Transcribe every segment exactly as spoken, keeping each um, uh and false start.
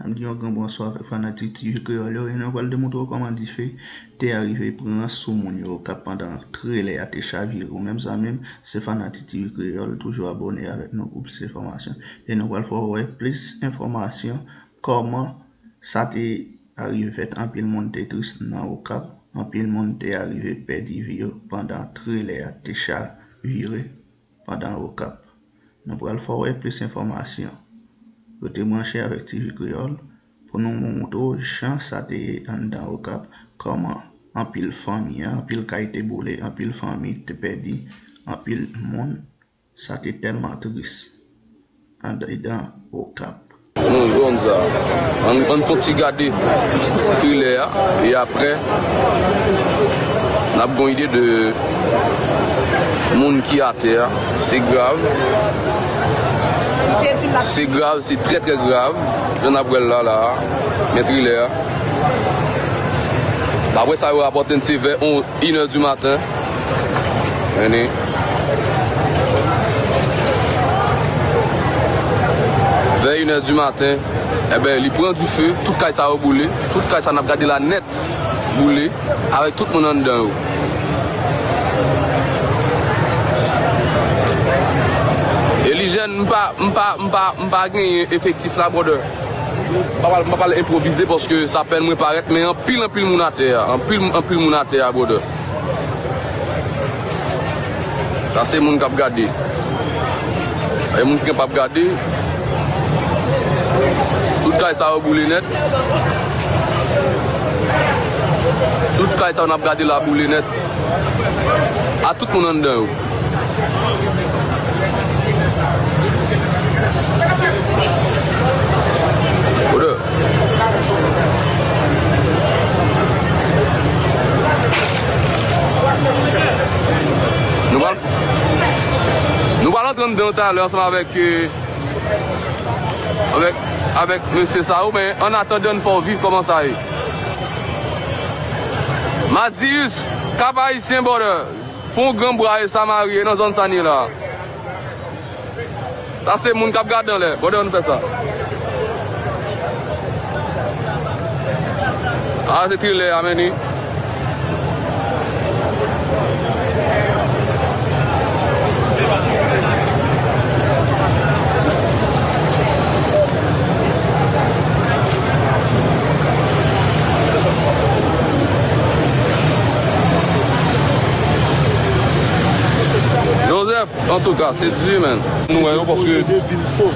N ap di yon gran bonswa avèk fanatik T V Kreyòl yo, e nou pral demontre w kòman dife te arive pran sou moun yo Okap pandan trelè a te chavire. Ou menm sa menm, se fanatik T V Kreyòl, toujou abòne avèk nou pou plis enfòmasyon. E nou pral fè w wè plis enfòmasyon kòman sa te arive fèt. Anpil moun te tris nan Okap, anpil moun te arive pèdi vi yo pandan trelè a te chavire pandan Okap. Nou pral fè w wè plis enfòmasyon. Rete branche avèk T V Kreyòl pou nou montre w jan sa te ye anndan Okap, kòman anpil fanmi, anpil kay te boule, anpil fanmi te pèdi, anpil moun, sa te tèlman tris anndan Okap. Nou zòn sa. Ann, ann fon ti gade trilè a, e apre, n ap gon ide de moun ki atè a. Se grav. Se grav, se trè, trè grav. Jan n ap wè l la, la a. Men trilè a. Daprè sa yo rapòte n, se vè on, inè di maten. Vini. Vè inè di maten, enben, li pran dife, tout kay sa yo boule, tout kay sa n ap gade la nèt boule, avèk tout moun anndan yo. E li jèn, m pa, m pa, m pa, m pa genyen efektif la, brother. M pa pral, m pa pral enpwovize paske sa pèn mwen parèt, men anpil, anpil moun atè a. Anpil, anpil moun atè a, brother. Sa se moun k ap gade. E moun ki p ap gade. Tout kay sa yo boule nèt. Tout kay sa yo n ap gade la boule nèt. A tout moun anndan yo. Brother. Nou pral, nou pral antre anndan talè ansanm avèk, euh, avèk, avèk mesye sa yo, men annatandan, n fè w viv kòman sa ye. Madius, Cap Haïtien, brother. Fon gran bra e Samari e nan zòn sa n ye la. Sa se moun k ap gade anlè. Brother, ann fè sa. A, se trilè a, men ni. Joseph, antouka, se di, men. Nou wè yo, paske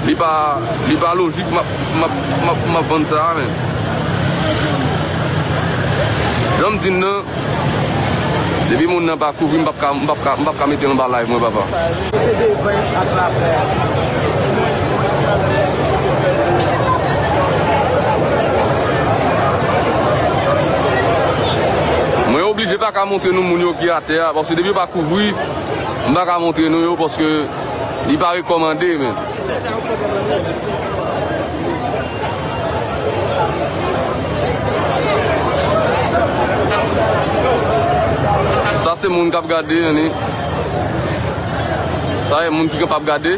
li pa, li pa lojik, m ap, m ap, m ap, m ap vann sa a, men. Jan m di n nan, depi moun nan pa kouvri, m p ap ka, m p ap ka, m p ap ka mete l anba live mwen, papa. Mwen oblije pa ka montre nou moun yo ki atè a, paske depi yo pa kouvri, m pa ka montre nou yo, paske li pa rekòmande, men. Sa se moun k ap gade, men. Sa e moun ki p ap gade.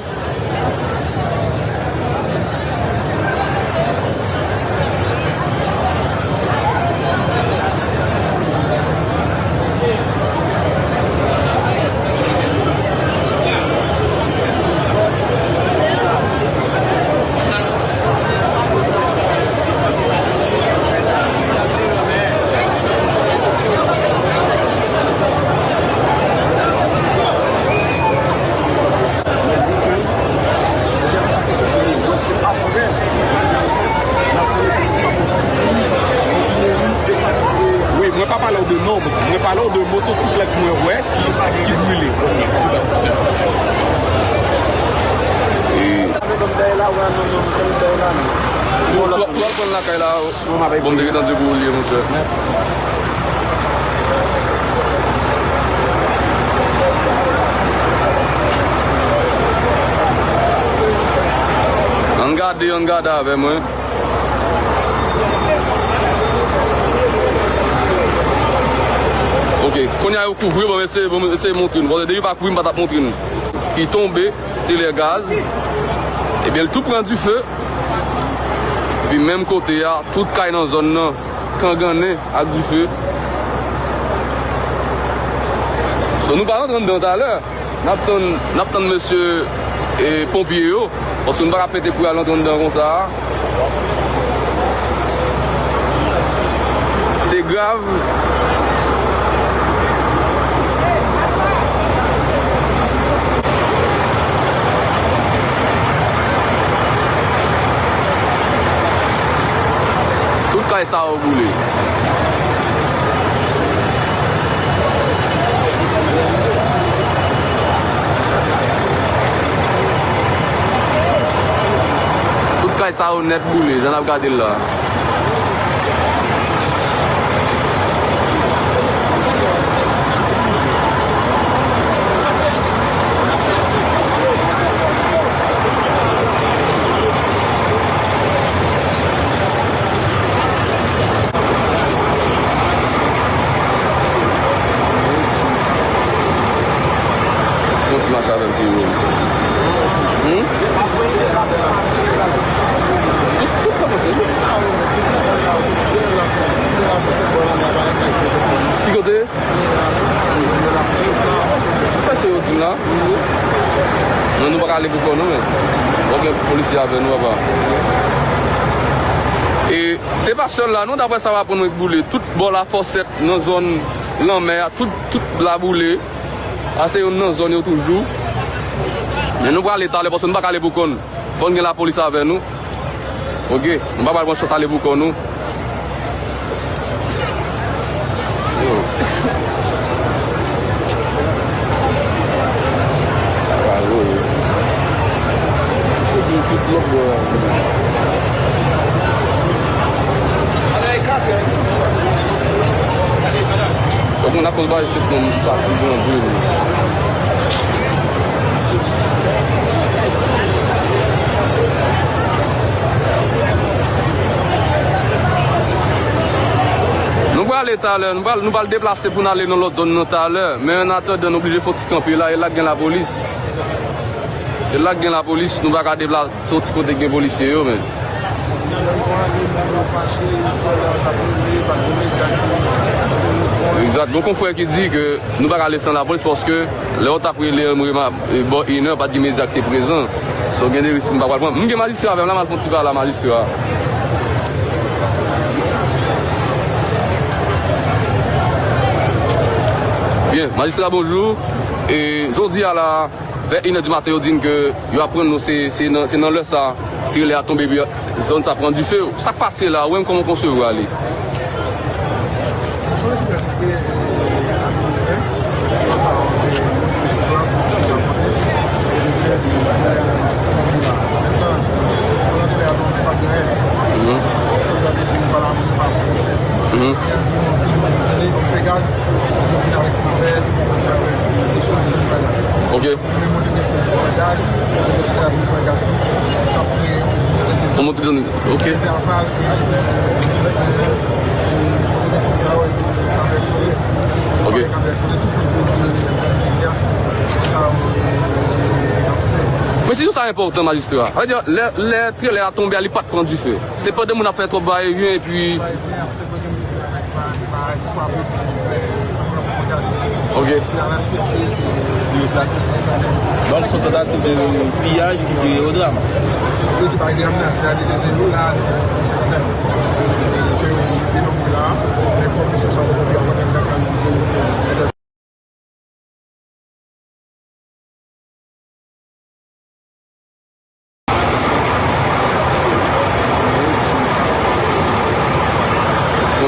Wi, mwen pa pale w de non, mwen pale w de motosiklèt mwen wè ki, ki brile. Ok, tout à fait, mèsi. E, ou, ou, ou al pran l lakay la. Bon, m te gentan di w pou ou l ye, monchè. Ann gade, ann gade avè mwen. Ok, kounye a yo kouvri, bon, m eseye, bon, m eseye montre nou. Bon, depi yo pa kouvri, m pa t ap montre nou. Li tonbe, te lè gaz. Ebyen, l tou pran dife. Epi menm kote a, tout kay nan zòn nan kangannen ak dife. So, nou pral rantre anndan talè. N ap tann, n ap tann mesye, e, ponpye yo, paske nou pa ka pete kouri al antre anndan konsa a. Se grav. Tout kay sa yo boule. Tout kay sa yo nèt boule, jan n ap gade l la. Yon ti mache avè m, P O. Hmm? Ki kote? Sa se yo di m la? Non, nou pa ka ale pou kò nou, men. Fòk gen polisye avè nou, papa. E se pa sèl la, non, daprè sa w aprann mwen k boule. Tout bò Lafòsèt, nan zòn lanmè a, tout, tout la boule. A se youn nan zòn yo toujou. Men nou prale talè, paske nou pa ka ale pou kò n. Fò n gen lapolis avè nou. Oke, nou pa pral pran chans ale pou kò nou. Yo. Pral voye. Tout lòt bò a. Fòk moun akoz ba isit, moun sa toujou antre li. Nou prale talè, nou pral, nou pral deplase pou n ale nan lòt zòn nan talè, men annatandan, nou oblije fè yon ti kanpe la, e la k gen lapolis. Se la k gen lapolis, nou pa ka deplase. Soti kote gen polisye yo, men. Egzat. Gon konfrè ki di ke nou pa ka ale san lapolis paske lè yo t ap rele m, e, bò inè, pa t gen medya ki te prezan. So, gen de risk m pa pral pran. M gen majistra avè m la, m al fè yon ti pale a majistra. Byen, majistra, bonjou. E jodi a la, vè inè di maten, yo di n ke yo aprann nou se, se nan, se nan lè sa, trelè a tonbe, epi zòn sa pran dife. Sa k pase la, ou menm, kòman w konsevwa li? Mhm. Mhm. Ok. Ou monte desann. Ok. Ok. Presizyon sa enpòtan, majistra. Sa vle di, lè, lè trelè a tonbe a, li pa t pran dife. Se pandan moun ap fè twòp va e vyen, epi Ok. Donk, se yon tantativ de piyaj ki kreye yon dram. Yon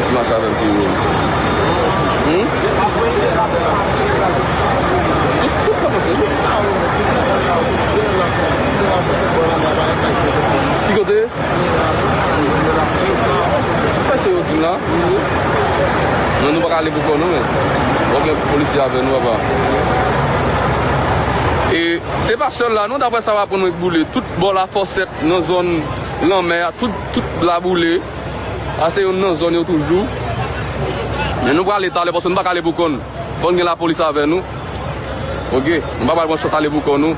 ti mache avè m, P O. Hmm? Ki kote? Sa se yo di m la? Non, nou pa ka ale pou kò nou, men. Fòk gen polisye avè nou, papa. E se pa sèl la, non, daprè sa w aprann mwen k boule. Tout bò Lafòsèt, nan zòn lanmè a, tout, tout la boule. A se youn nan zòn yo toujou. Men nou prale talè, paske nou pa ka ale pou kò n. Fò n gen lapolis avè nou. Oke, nou pa pral pran chans ale pou kò nou.